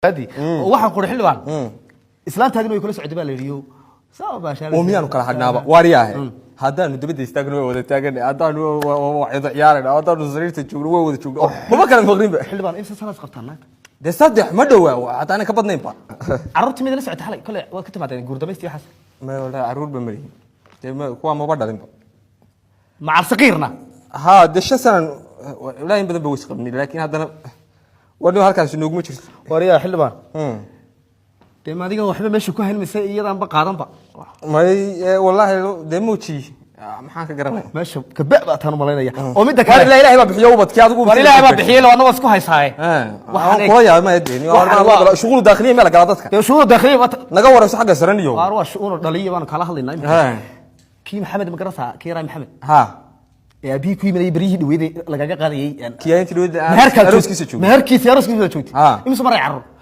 Adi oo waxaan qori, xildhibaan, islaantaadina way kula socotay baa la yidhi, yo saa baashaa. Oo miyaanu kala hadhnaaba? Waariyaahe, haddaanu dabadda istaagno way wada taagan, haddaanu wada ciyaarayna, haddaanu sariirta joogno way wada joogno, maba kala maqninba. Xildhibaan, imisa sanaad qabtaan naagta? Dee 3 ma dhowaa, haddaana ka badnaynba. Carruurtii mid la socotay xalay kole waad ka timaadeen guurdamaysti waxaas. Ma wallahi, carruur ba malihin dee, kuwaa maba dhalinba. Macal saqiirna? Ha, dee 5 sanan ilaa in badan ba ways qabnay, laakiin haddana warni halkaasi nooguma jirto. Wariyaa xildhibaan, dee ma adigan waxba meesha ku hayn mise iyadaanba qaadanba? May, wallaahi dee muuji, maxaan ka garanaya? Meesha kabe baa taan umalaynaya oo midda Waar kale ilaa Ilaahay baa bixiyo ubadkii, adigu War Ilaahay baa bixiyey, labaadna waa isku haysaaye. Waxaan kula yaabay ma dee shughul daakhiliya meel gala dadka. Dee shuruuda daakhiliya Naga warayso xagga saran iyo Waar waa shu'uun dhaliya baanu kala hadlaynaa imika. Kii Maxamed ma garanaysaa? Kii yaraa Maxamed ee aabihii ku yimaday beryihii dhaweydey lagaga qaadayay Kii intii dhaweyd meherkaa arooskiisa joogay. Meherkiisa, arooskiisa joogtay. Imise maray carruur?